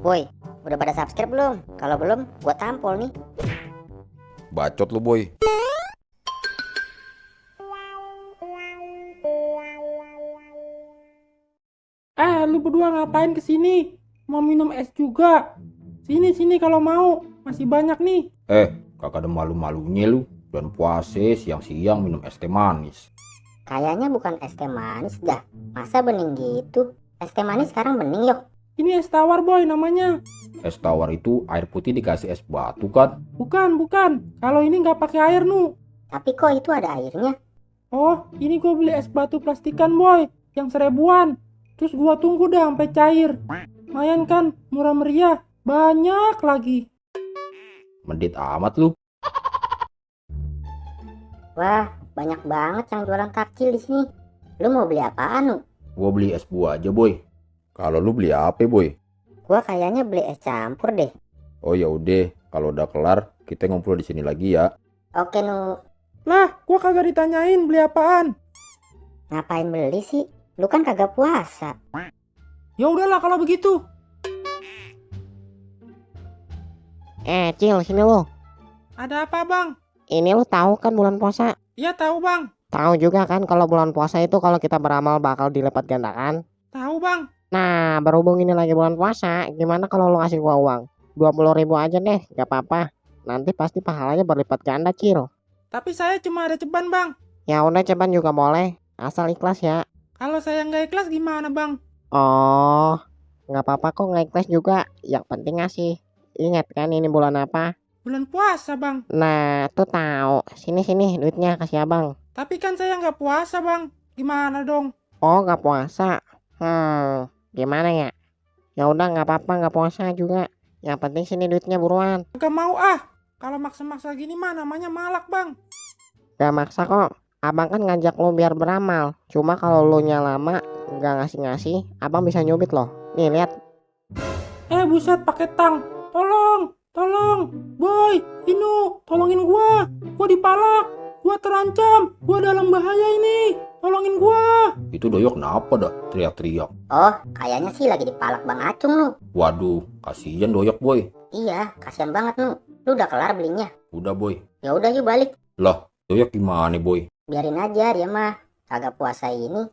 Boy, udah pada subscribe belum? Kalau belum, gua tampol nih. Bacot lu, Boy. Lu berdua ngapain kesini? Mau minum es juga? Sini kalau mau, masih banyak nih. Kakak ada malu-malunya lu. Bulan puasa siang-siang minum es teh manis. Kayaknya bukan es teh manis dah. Masa bening gitu? Es teh manis sekarang bening yok. Ini es tawar boy namanya. Es tawar itu air putih dikasih es batu kan? Bukan. Kalau ini nggak pakai air nu. Tapi kok itu ada airnya? Oh, ini gue beli es batu plastikan boy, yang 1000-an. Terus gua tunggu dah sampai cair. Lumayan kan, murah meriah, banyak lagi. Medit amat lu. Wah, banyak banget yang jualan takjil di sini. Lu mau beli apaan nu? Gua beli es buah aja, Boy. Kalau lu beli apa, Boy? Gua kayaknya beli es campur deh. Oh ya udah, kalau udah kelar kita ngumpul di sini lagi ya. Oke nu, Lah, gua kagak ditanyain beli apaan. ngapain beli sih? Lu kan kagak puasa. Ya udahlah kalau begitu. Cil, sini lu. Ada apa bang? Ini lu tahu kan bulan puasa? Iya tahu bang. Tahu juga kan kalau bulan puasa itu kalau kita beramal bakal dilipat gandakan? Tahu bang. Nah, berhubung ini lagi bulan puasa, gimana kalau lu ngasih gua uang? 20.000 aja deh, gak apa-apa. Nanti pasti pahalanya berlipat ganda, Cil. Tapi saya cuma ada ceban bang. Ya udah, ceban juga boleh, asal ikhlas ya. Kalau saya nggak ikhlas gimana bang? Oh, nggak apa-apa kok nggak ikhlas juga. Yang penting ngasih. Ingat kan ini bulan apa? Bulan puasa bang. Nah, tuh tahu. Sini duitnya kasih abang. Tapi kan saya nggak puasa bang. Gimana dong? Oh, nggak puasa. Gimana ya? Ya udah nggak apa-apa nggak puasa juga. Yang penting sini duitnya buruan. Gak mau ah. Kalau maksa-maksa gini mah namanya malak bang. Gak maksa kok. Abang kan ngajak lo biar beramal. Cuma kalau lo nya lama nggak ngasih-ngasih, abang bisa nyubit loh. Nih lihat. Buset pakai tang. Tolong. Boy, Inu, tolongin gua. Gua dipalak. Gua terancam. Gua dalam bahaya ini. Tolongin gua. Itu doyok kenapa dah teriak-teriak? Oh, kayaknya sih lagi dipalak Bang Acung nu. Waduh, kasihan doyok, Boy. Iya, kasihan banget nu. Lu udah kelar belinya? Udah, Boy. Ya udah yuk balik. Lah, doyok gimana, Boy? Biarin aja dia mah. Kagak puasa ini